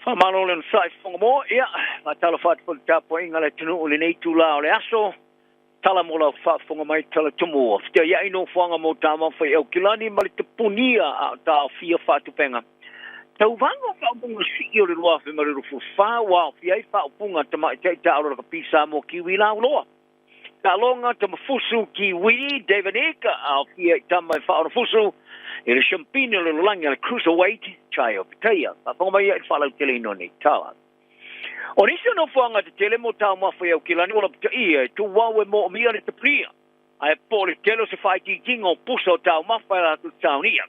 Faamalo le onosai Fofoga Moa. Ia, faatalofa atu foi i le tapuaiga a le atunuu i lenei itula o le aso. Tala mo lau faafofoga mai tala tumu. Fetaiai nofoaga mo taumafa i Aukilani ma le tapunia a o taofia faatupega. Tauvaga o faaupuga sii o le 2024 ua aofia ai faaupuga tamaitai taalo lakapi Samoa Kiwi Lauloa. Taaloga Tamafusu Kiwi David Ika aofia i tama e faaonafusu i le Shampini o le Lolagi a le Cruiserweight Chai o Pitaia. Faafofoga mai ia i le faalauteleina o nei tala. O nisi o nofoaga tetele mo taumafa i Aukilani ua lapataia e tuuau e moomia le tapunia ae po o le tele o se faaitiitiga o pusa o taumafa e latou te saunia.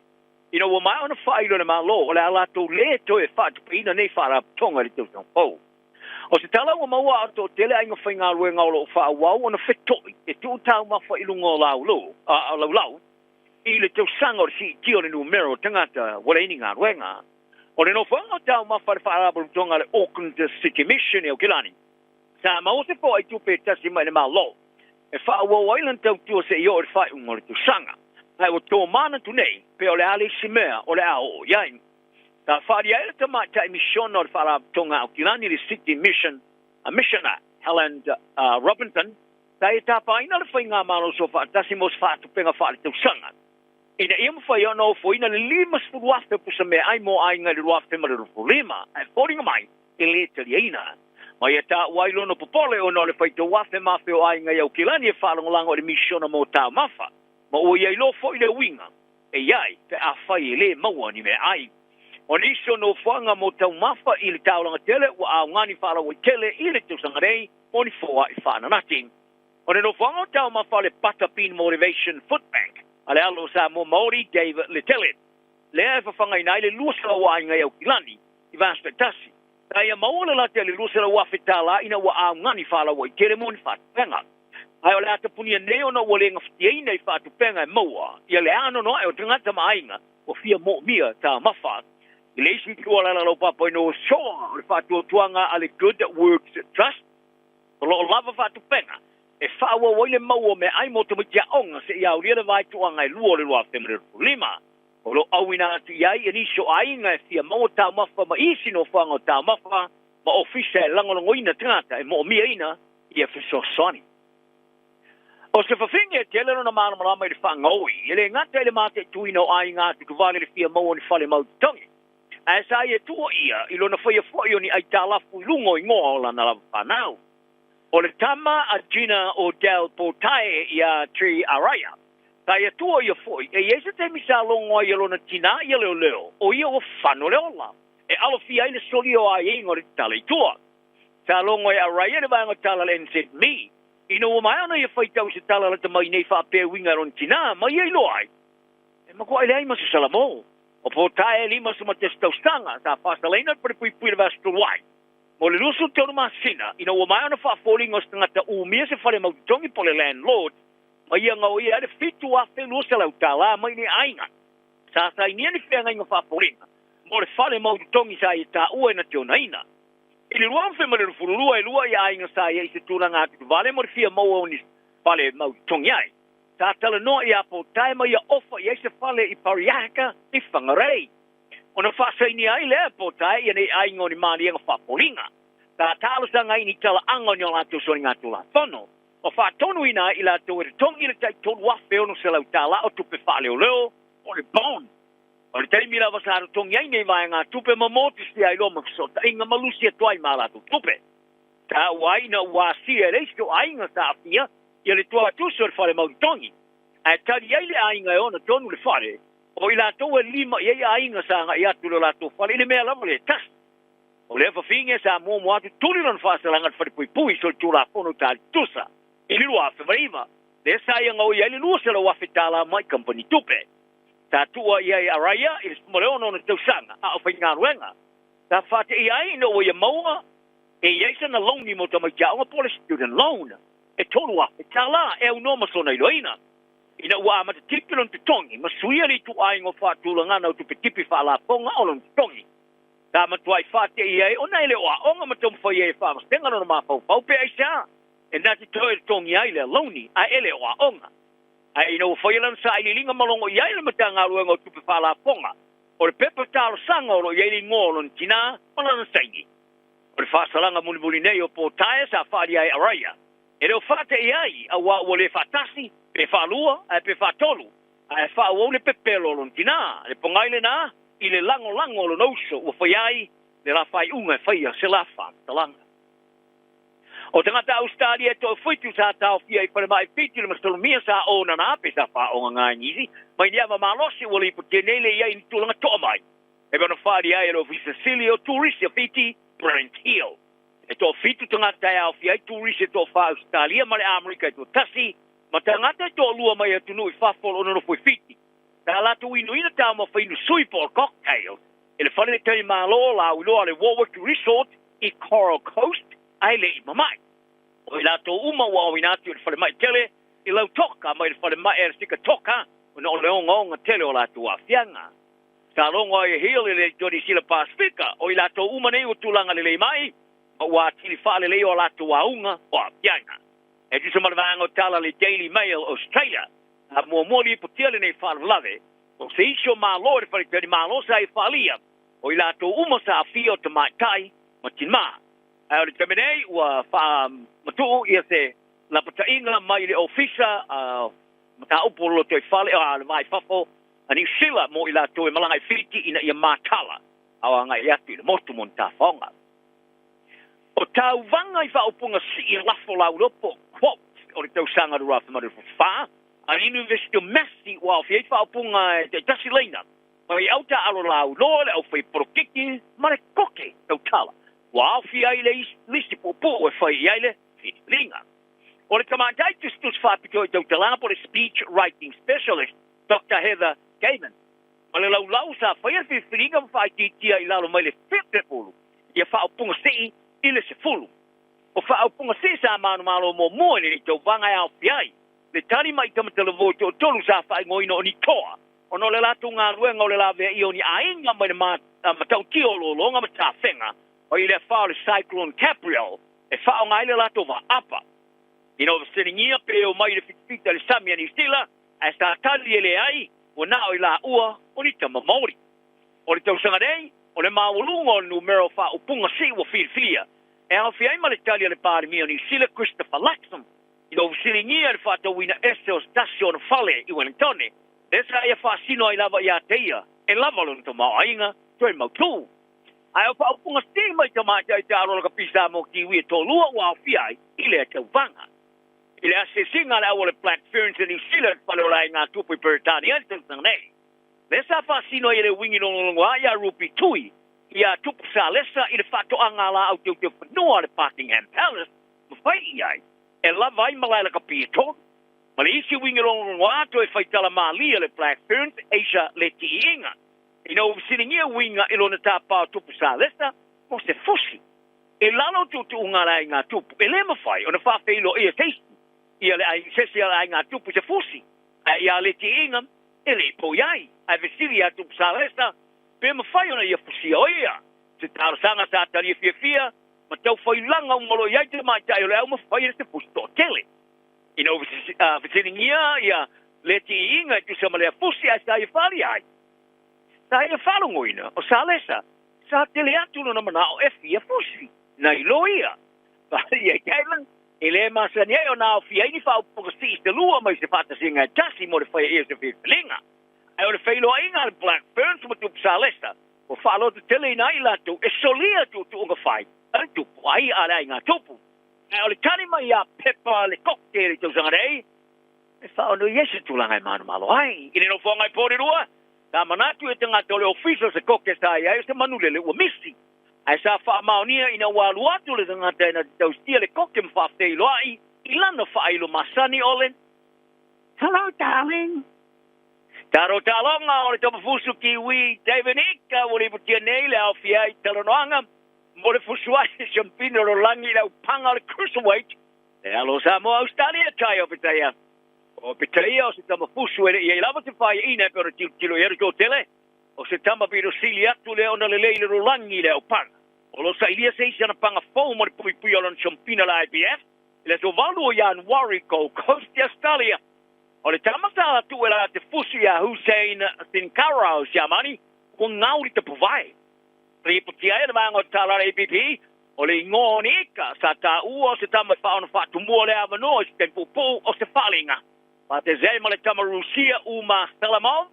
Ina ua maea ona faailo e le Malo o le a latou le toe faatupeina nei faalapotopotoga i le tausaga fou. O se tala ua maua a o toatele aiga faigaluega o lo o faaauau ona feto'i e tuu taumafa i luga o laulau i le tausaga o le siitia o le numera o tagata ua leai ni galuega. O le nofoaga o taumafa a le Faalapotopotoga a le Auckland City Mission i Aukilani, sa maua se foai tupe e tasi mai le Malo e faaauau ai lana tautua seia oo i le faaiuga o le tausaga. Ae ua tomanatu nei pe o le a le isi mea o le a oo i ai. Sa faaalia ai le tamaitai misiona o le Faalapotopotoga a Aukilani, le City Mission Missioner Helen Robinson, sa ia tapaina le faigamalo soofaatasi mo se faatupega faaletausaga ina ia mafai ona ofoina le 50,000 pusa meaai mo aiga i le 2025, ae foliga mai e le taliaina. Ma ia taua ai lona popole ona o le faitau afe ma afe o aiga i Aukilani e faalagolago i le misiona mo taumafa, ma ua i ai loa foi le uiga e i ai pe afai e le maua ni meaai. O nisi o nofoaga mo taumafa i le taulaga tele ua augani faalauaitele i le tausaga nei mo ni foai faananati. O le nofoaga o taumafa a le Butter Bean Motivation Food Bank a le alo o Samoa Maori David Letele, lea e fafagaina ai le 200 aiga i Aukilani i vaiaso taitasi. Sa ia maua le lata i le $200,000 ina ua augani faalauaitele mo ni faatupega. Ae o le a tapunia nei ona ua le gafatiaina i faatupega e maua ia le anoanoai o tagata ma aiga ua fia moomia taumafa. I le isi itu o le alalaupapa ina ua soa o le faatuatuaga a le Good Works Trust, o lo o lava faatupega e faaauau ai le mau o meaai mo tamaiti aoga seia aulia le vaituaga e lua o le 2025. O lo o auina atu i ai e nisi o aiga e fia maua taumafa ma isi nofoaga o taumafa ma ofisa e lagolagoina tagata e moomiaina ia fesoasoani. O se fafine e tele lona malamalama i le faagaoi, e le gata i le mataituina o aiga atutuvale le fia maua ni fale mau totogi, ae sa ia tuua ia i lona faia foi o ni aitalafu i luga o igoa o lana lava fanau. O le tama a Gina Odell Potae ia Tree Araya, sa ia tuua ia foi e i ai se taimi sa logo ai e lona tinā ia leoleo o ia ua fano le ola e alofia ai le solia o aiaiga o le tatala i tua. Sa logo e Araya le vaega o tala a le NZME ina ua maea ona ia faitau i se tala lata mai nei faapea e uiga i lona tinā ma ia iloa ai e matuai leai ma se salamo. O Potae e 51 tausaga sa faasalaina le falepuipui i le vaiaso talu ai mo le 23 masina ina ua maea ona faafoliga o se tagata umia se fale mau totogi po o le landlord ma ia gaoia ai le $7,200 mai nei aiga. Sa sainia ni feagaiga faafoliga mo le fale mau totogi sa ia taua e na te onaina. I le 2022 e lua i aiga sa ia i se tulaga atutuvale mo le fia maua o ni fale mau totogi ai. Sa talanoa ia Potae ma ia ofa i ai se fale i Pariahaka i Whangarei. Ona faasainia ai lea e Potae ia nei aiga o ni maliega faapoliga. Sa talosaga ai ni talaaga o ni o latou soligatulafono. Ma faatonuina ai i latou e totogi le tai $3,600 o tupe faaleoleo o le bond. O le taimi lava sa totogi ai nei vaegatupe ma motisia ai loa ma fesootaiga ma lusi atu ai ma latou tupe. Taua ai ina ua asia e le isi o aiga sa aafia ia le tuatusi o le fale mau totogi, ae tali ai le aiga e ona tonu le fale, o i latou e lima i ai aiga sa agai atu i lo latou fale i le mea lava le tasi. O lea fafine sa muamua atu tuli lona faasalaga i le falepuipui solitulafono tali tutusa i le 2009, lea sa ia gaoia ai le $200,000 mai kamupani tupe. Sa tuua i ai a Raya i le 16 ona tausaga a o faigaluega. Sa faateia ai ina ua ia maua e i ai sana loan mo tamaiti aoga po o le student loan e $3,000 e aunoa ma sona iloaina. Ina ua amata tipi lona totogi ma suia le ituaiga o faatulagana o tupe tipi faalafoga o lona totogi. Sa matuai faateia ai ona e le o aoga ma taumafai ai e faavasega lona mafaufau pe aisea e na te toe totogi ai lea loan ae e le o aoga. Ae ina ua faia lana sailiiliga ma logo i ai le Matagaluega o Tupe Faalafoga, O le pepa talosaga o loo i ai le igoa o lona tinā ma lana saini. O le faasalaga mulimuli nei o Potae sa faaalia ai Araia e le o faate'i ai auā ua lē faatasi pe faalua ae pe faatolu ae faaauau le pepelo o lona tinā. Le pogai lenā i le lagolago o lona uso ua faia ai le la faaiuga e faia se la faamatalaga. O tagata Ausetalia e toafitu sa taofia i falemai Fiti le masalomia sa onana pe sa faaogaga e nisi mai ni ava malosi ua lipotia nei le i ai ni tulaga toa mai e pei ona faaalia ai e le Ofisa Sili o Turisi o Fiti, Brent Hill. E toafitu tagata e aofia ai turisi e toafa Ausetalia ma le Amerika e toatasi ma tagata e toalua mai atunuu i fafo o lo o nonofo i Fiti. Sa latou inuina taumafa inu sui po o cocktails i le fale talimalo lauiloa o le Warwick Resort i Coral Coast ae le i mama'i. O i latou uma ua aoina atu i le falemai tele i Lautoka mai le falemai a le Sigatoka ona o le ogaoga tele o latou aafiaga. Sa logo ai e Hill i le Leitoni Sila Pasifika o i latou uma nei ua tulaga lelei mai ma ua atili faalelei o latou auga o aafiaga. E tusa ma le vaega o tala le Daily Mail Australia, sa muamua lipotia lenei faalavelave o se isi o malo i le faletalimalo sa ia faaalia o i latou uma sa aafia o tamaitai ma tinā. Ae o le taimi nei ua faamatuu ia se lapataiga mai le Ofisa Mataupu o le Lotoifale a le Va i Fafo a Niu Sila mo i latou e malaga i Fiti ina ia matala a o agai atu i le motu mo ni tafaoga. O tauvaga i faaupuga sii lafo laulopo, quote, o le tausaga 2024 a le University o Massey ua aofia ai faaupuga e taitasi laina mai au taaalo lauloa le aufai polokiki ma le koke tautala ua aofia ai le lisi puupuu e fai i ai le filifiliga. O le tamaitai tusitusi faapitoa i tautalaga po o le speech writing specialist Dr Heather Gaiman ma le laulau sa faia le filifiliga ma faaitiitia i lalo mai le 70 ia faaupuga sii i le 10. O faaupuga sii sa manumalo muamua i lenei tauvaga e aofia ai le tali mai tamatalavou e toatolu sa faaigoaina o ni toa ona o le latou galuega o le laveaia o ni aiga mai le matautia o lologa ma tafega mai le afa o le Cyclone Gabrielle e faaaoga ai le latou vaapa. Ina ua fesiligia pe o mai le fitafita i le sami a Niu Sila ae sa tali e leai ua na o i laua o ni tama Maori. O le tausaga nei, o le maualuga o le numera o faaupuga sii ua filifilia e aofia ai ma le tali a le Palemia o Niu Sila Christopher Luxon ina ua fesiligia le faatauina ese o se tasi o ona fale i Wellingtone, lea sa ia faasino ai lava ia te ia e lava lona tamaoaiga toe mautū. Ae o faaupuga sii mai tamaitai taalola kapisa mo Kiwi e toalua ua aofia ai i lea tauvaga. I le asiasiga a le au o le Black Ferns i Niu Sila i le fale o le aiga tupu i Peretania i le tausaga nei, lea sa faasino ai e le uigi logologoa iā Ruby Tui iā Tupu Salesa i le faatoaga laau teuteufanua a le Buckingham Palace ma fai i ai e lava ai malae lakapi e tolu. Ma le isi uiga logologoa toe faitala malie le Black Ferns Asia le tiiiga. Ina ua fesiligia uiga i lona tapā o Tupu Salesa mo se fusi. I lalo o tuutuuga a le aiga tupu, e lē mafai ona faafeiloaia se isi ia le aiga se isi a le aiga tupu i se fusi, ae iā le tiiga e le i pou i ai. Ae fesili iā Tupu Salesa pe mafai ona ia fusia o ia. Se talosaga sa talia fiafia ma taufailaga uma loa i ai tamaitai o le au ma faia se fusi toatele. Ina ua fesiligia ia le tiiga e tusa ma lea fusi ae sa ia faaalia ai. Sa ia faalogoina o Salesa sa tele atu lona manao e fia fusi nai lo ia. Faaalia ai Caitlin, e lē masani ai ona aofia ai ni faaupuga sii se lua mai se faatasiga e tasi mo le faia ia o se filifiliga. Ae o le feiloaiga a le Black Ferns ma Tupu Salesa ua faaloto teleina ai i latou e solia tuutuuga fai a le tupu ai a le aiga tupu. Ae o le tali mai iā Pepa le Koke i le tausaga nei, e faaonoi ai se tulaga e manumalo ai. I le nofoaga i Porirua, sa manatu e tagata o le ofisa o se koke sa i ai o se manulele ua misi. Ae sa faamaonia ina ua alu atu le tagata e na te tausia le koke ma faafeiloai i lana faailo masani o le Hello darling. Taro taaloga o le tamafusu Kiwi David Ika ua lipotia nei le aofia ai talanoaga mo le fusu ai siampina o lalolagi i le aupaga o le Cruiserweight e alo o Samoa Australia tai o Petaia. O Petaia o se tamafusu e le i ai lava se faiaina e pei ona tilotilo i ai le toatele. O se tama pito sili atu lea ona lelei i le lalolagi i le aupaga. O lo o sailia se isi ana paga fou mo le puipuia o lona siampina o le IBF i le aso 8 o Ianuari Gold Coast i Australia. O le tama sa tuu e la te fusu iā Hussein Sinkara o Siamani Ua gau le tapuvae. Lipotia ai le vaega o tala a le APP, o le igoa o ni ika sa taua o se tama e faaono faatumua le avanoa i se taimi puupuu o se faaliga. Faatasi ma le tama Rusia Umar Salamov,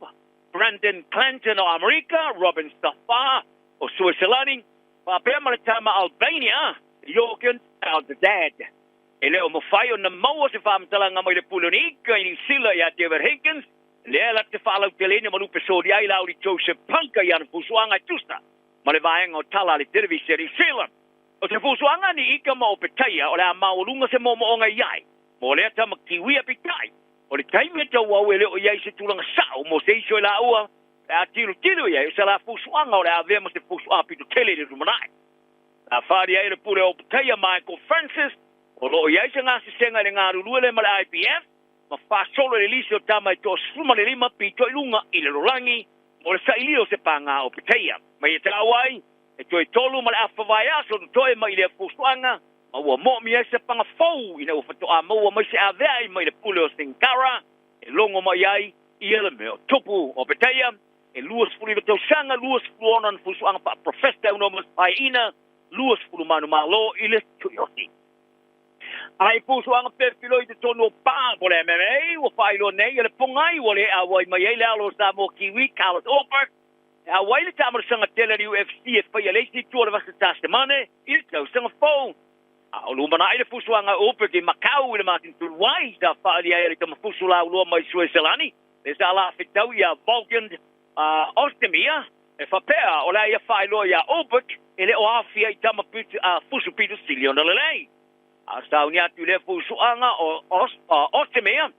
Brandon Clanton o Amerika, Robin Safar o Sueselani, faapea ma le tama Albania Jorgen Dad. E le o mafai ona maua se faamatalaga mai le pule o ni ika i Niu Sila ia David Higgins, lea la te faalauteleina ma lupe soli ai la uli Joseph Panka i ana fusuaga e tusa ma le vaega o tala a le televise a Niu Sila. O se fusuaga ni ika ma o petaia o le a maualuga se moomooga i ai mo lea tama kiwia pitai. O le taimi e tauau e le o i ai se tulaga sao mo se iso e laua pe a tilotilo i ai o se la fusuaga o le a avea ma se fusuaga pito tele i le lumanai. Sa faali ai le pule o Opetaia Michael Francis o loo i ai se gasesega i le galulue lea ma le IBF ma faasolo i le lisi o tama e 15 pito i luga i le lalolagi mo le sailia o se pagā o Opetaia. Mai e taua ai e toe 3 ma le afa vaiaso totoe mai i lea fusuaga ma ua moomia ai se paga fou ina ua faatoa maua mai se aveai mai le pule o Singara e logo mai ai ia le mea o tupu. O Opetaia e 29 tausaga, 26 na fusuaga faaprofesa e uno ma 20 manumalo i le tuioti. Ai fusuaga pefiloi te tonu o pā po le MMA ua faailoa nei e le pogai ua le auai mai ai le alo o Samoa Kiwi Carlos Ulberg e auai le taamalosaga tele a le UFC e faia le isi itu o le vasa tasemane i le tausaga fou. A o lumana'i le fusuaga Ulberg i Macau i le masina tuluai sa faaalia ai e le tamafusu laulua mai Sueselani le sa lafetau ia Volkan Ozdemir e faapea o le a ia faailoa iā Ulberg e le o aafia i tama fusu pito sili ona lelei. A sauni atu i lea fusuaga o Ozdemir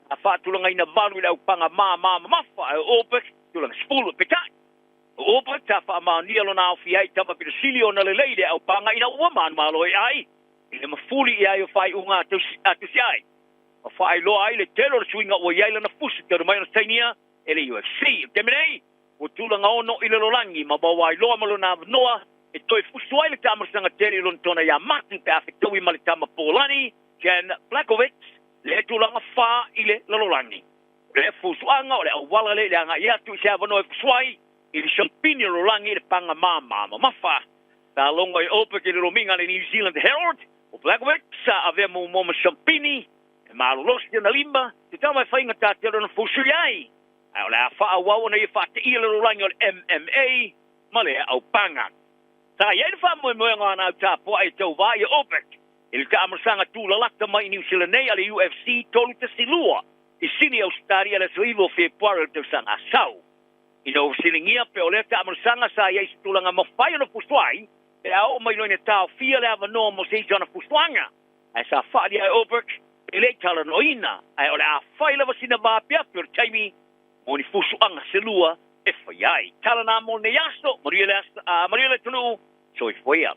a faatulagaina 8 i le aupaga māmā mamafa e Ulberg tulaga 10 peitai. O Ulberg sa faamaonia lona aofia ai tama pito sili ona lelei le aupaga ina ua manumalo ai ai i le mafuli i ai o faaiuga a tusi ai. Ma faailoa ai le tele o le suiga ua i ai lana fusu talu mai ona sainia e le UFC. O le taimi nei, ua tulaga 6 i le lalolagi ma maua ai loa ma lona avanoa e toe fusu ai le taamalosaga tele i lona tona ia Matu pe a fetaui ma le tama Polani Jan Blachowicz le tulaga 4 i le lalolagi. O le fusuaga o le auala le i le agai atu i se avanoa e fusu ai i le siampini o lalolagi i le paga māmā mamafa. Sa logo i Ulberg i le lomiga le New Zealand Herald o Blachowicz sa avea muamua ma siampini e malolosi ona lima te tama e faigata tele ona fusu i ai. Ae o le a faaauau ona ia faateia le lalolagi o le MMA ma le aupaga. Sa i ai le faamoemoega o ana autapoai e tauvā ia Ulberg i le taamalosaga tulalata mai i Niu Sila nei a le UFC 312 i Sini Ausetalia le aso 9 o Fepuari o le tausaga asau. Ina ua fesiligia pe o lea taamalosaga sa i ai se tulaga mafai ona fusu ai pe a oo mai loa ina taofia le avanoa mo se isi ona fusuaga. Ae sa faalia e Ulberg e le i talanoaina ae o le a fai lava sina vaapiapi o le taimi mo ni fusuaga se lua e fai ai. Tala nā mo nei aso, manuia le atunuu, soifua ia.